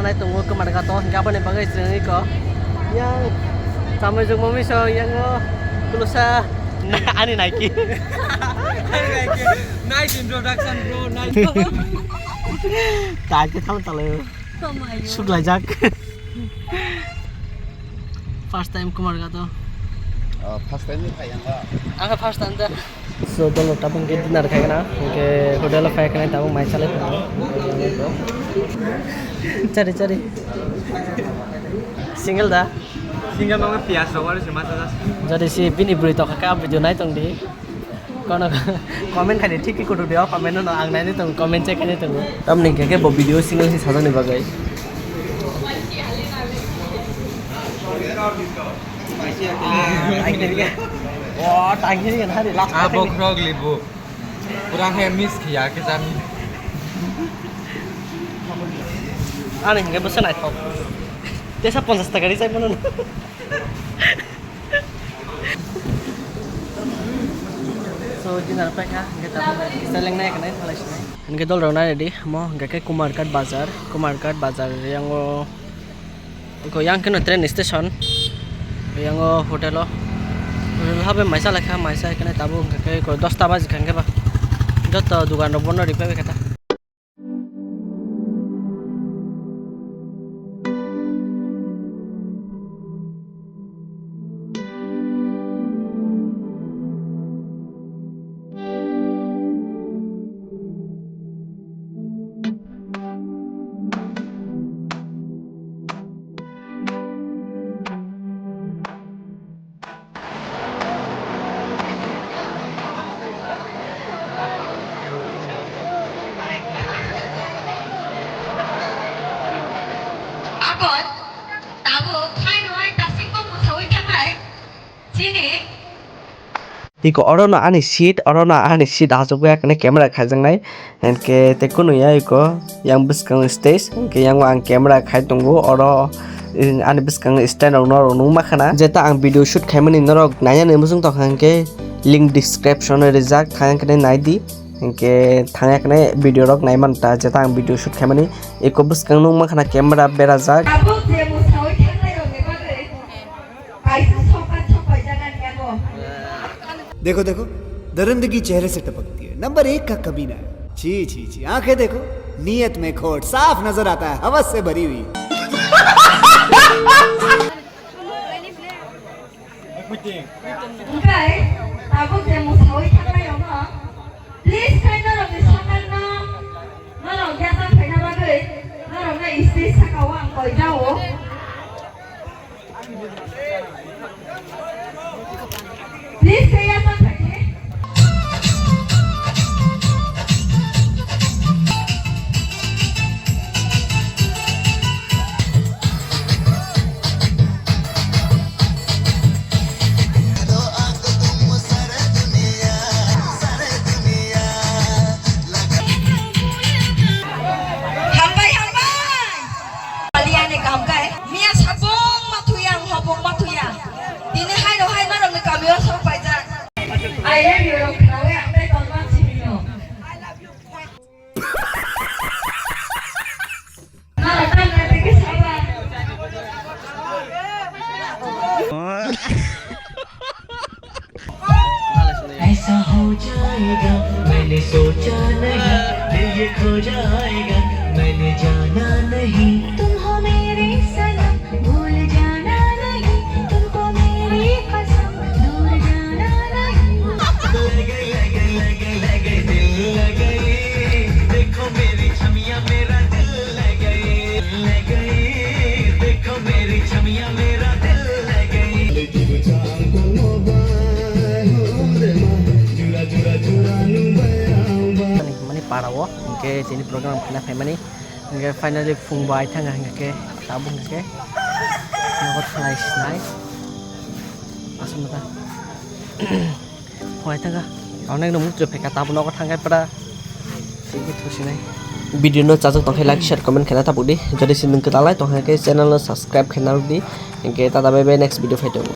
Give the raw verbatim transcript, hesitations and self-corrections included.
Nai tongo kwmar gato, hingke aboni bagwi chwng iko. Yang chamai jwk mami so, yang o kulusa. Ani Nike. Nice introduction, bro, nice. Kaki thang talo. Suklaijak. First time kwmar gato. Oh, first time ni phai ang ba? Ang first time da. So, dolo tabuk hingke dinner khaikana, hingke hotel o phaikhana tabuk mai chalai tongo. Chari, chari. Single da? Single nangma piyaj rok wari se masa das. Jodi si bini bwrwi tokha khe, a video nai tong di. Kono comment khai di, thik khe kudu di, o comment no ang nai di tong, comment check khai di tongo. Tamni hingke khe bo video single si sajani bagwi. Oh, tangkhe ni hari last. Ah, bokrok libu. Kurang he miss khiya ke jami. Ani hingke bwsa naithok. Tesa ponchash taka ri chai mano. So, dinner paikha, hingke tabuk kisa lengnai kanai thalai sinai. Hingke dol rok nai di, mo hingke khe Kumarghat bazar, Kumarghat bazar yango. Iko yang keno train station, yang o hotel o, hotel habe maisa laikha, maisa kene tabuk hingke iko dosta baji kha hingke ba, joto dugan rok bono ripai bai kha ta. Abot tabuk phaino hai tasingbo mwsaui thangnai chini. Tiko oro no ani seat, oro no ani seat achukgwi ekne camera khaijaknai. Hinkhe tei kunu ya iko yang bwskango stage, hinkhe yango ang camera khai tongo, oro ani bwskango stand rok norok nukma khana. Jeta ang video shoot khaimani norok nainani muchung tongkha hinkhe link description o rijak, thang hinkhe naidi, hinkhe thang hinkhe video rok naimanta jeta ang video shoot khaimani. Iko bwskang nukma khana camera berajak. Tabuk je mwsaui thangnai rokni bagwi. देखो, देखो, दरिंदगी चेहरे से टपकती है। नंबर एक का कमीना है। छी, छी, छी, आंखें देखो, नीयत में खोट साफ नजर आता है, हवस से भरी हुई। Oke, tabuk je mwsaui thangnai rokno, please, khe norokni sakang no, norok yacha phaina bagwi, norokno stage saka o ang koi jao. Please, kaya sa thaki. Hambai, hambai. Paliani kam kai. Mia sabong mathuya, ang hobong mathuya. Tini hai no hai norokni kamio sok paijak. I love you rok khnawi ang tei tongma simi no. Norok tang na tei kisa ba. ऐसा हो जाएगा, मैंने सोचा नहीं, दिल ये खो जाएगा, मैंने जाना नहीं। तुम हो मेरे सनम, भूल जाना नहीं, तुमको मेरी कसम, दूर जाना नहीं। लगे, लगे, लगे, लगे, दिल लगे, देखो मेरी छमिया, मेरा दिल लगे, लगे, देखो मेरी छमिया, मेरा दिल लगे। Mani para o, hingke tini program khna phaimani, hingke finally phung bai thanga hingke tabuk hingke nogo thanglai sinai, aswk ta phungai thanga, onek no muchung phaikha tabuk nogo thangkhe pura. Video no chajak tongkhe like, share, comment khena tabuk di. Jodi si nwng kwtal lai tongkha khe channel no subscribe khena rwdi. Hingke tata bye bye, next video phai tongo.